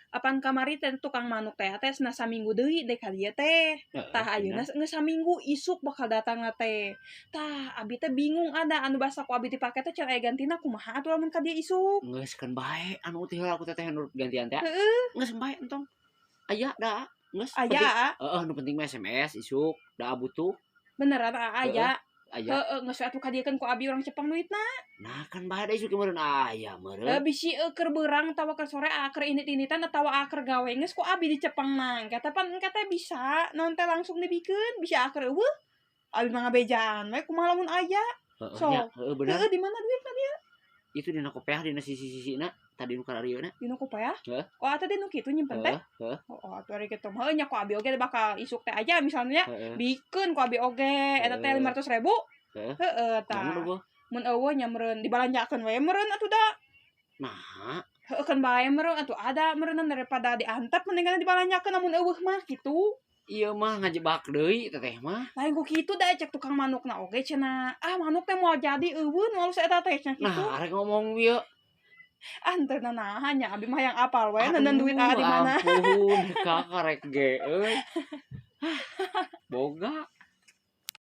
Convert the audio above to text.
Apan kamari teh tukang manuk teh teh cenah saminggu deui dek ka dieu teh. Heeh, Tah, ayeuna cenah. Geus saminggu, isuk bakal datang teh. Tah, abi teh bingung, ada anu basa ku abi dipake teh can aya gantina, kumaha atuh lamun ka dieu isuk? Geus keun bae anu teh heula ku teteh nu gantian teh. Heeh. Geus bae entong. Aya da, geus Aya, penting Aa? Heeh, nu penting mah SMS isuk, da butuh. Beneran, Aa, Heeh, aya? Aya. Heeh, geus we atuh kadiekeun ku abi urang cepeng duitna. Nah, kan bae da isuk meureun aya meureun. Bisi keur beurang atawa keur sore aa keur indit-inditan atawa aa keur gawe, geus ku abi dicepengna. Engke teh pan engke teh bisa naon teh langsung dibikeun, bisi aa keur euweuh. Abi mah ngabejaan we kumaha lamun aya. Heeh Sok. Nya, heeh, bener. Heeh, di mana duitna dia? Itu dina kopeah, dina sisi-sisina tadi nu kararieuna. Dina kopeah? Heeh. Oh, atuh dina kitu nyimpen teh? Heeh. Oh, atuh ari kitu mah heuh nya ku abi oge bakal isuk teh aja misalnya Heeh. bikeun ku abi oge eta teh 500.000. Heeh. Heeh, Kumaha tah. Euweuh? Mun euweuh nya meureun dibalanjakeun we meureun atuh da. Nah, Heeh, keun bae meureun atuh ada meureunna daripada diantep mendingan dibalanjakeun lamun euweuh mah kitu. Ieu mah ngajebak deui teteh mah. Lain ku kitu da, cek tukang manukna oge cenah, ah, manuk teh moal jadi, euweuh nu alus eta teh cenah kitu. Nah, arek ngomong ieu. Ah, henteu nanahan nya, abi mah hayang apal we neundeun duit aa di mana. Ampun, kakarek ge euy. Boga.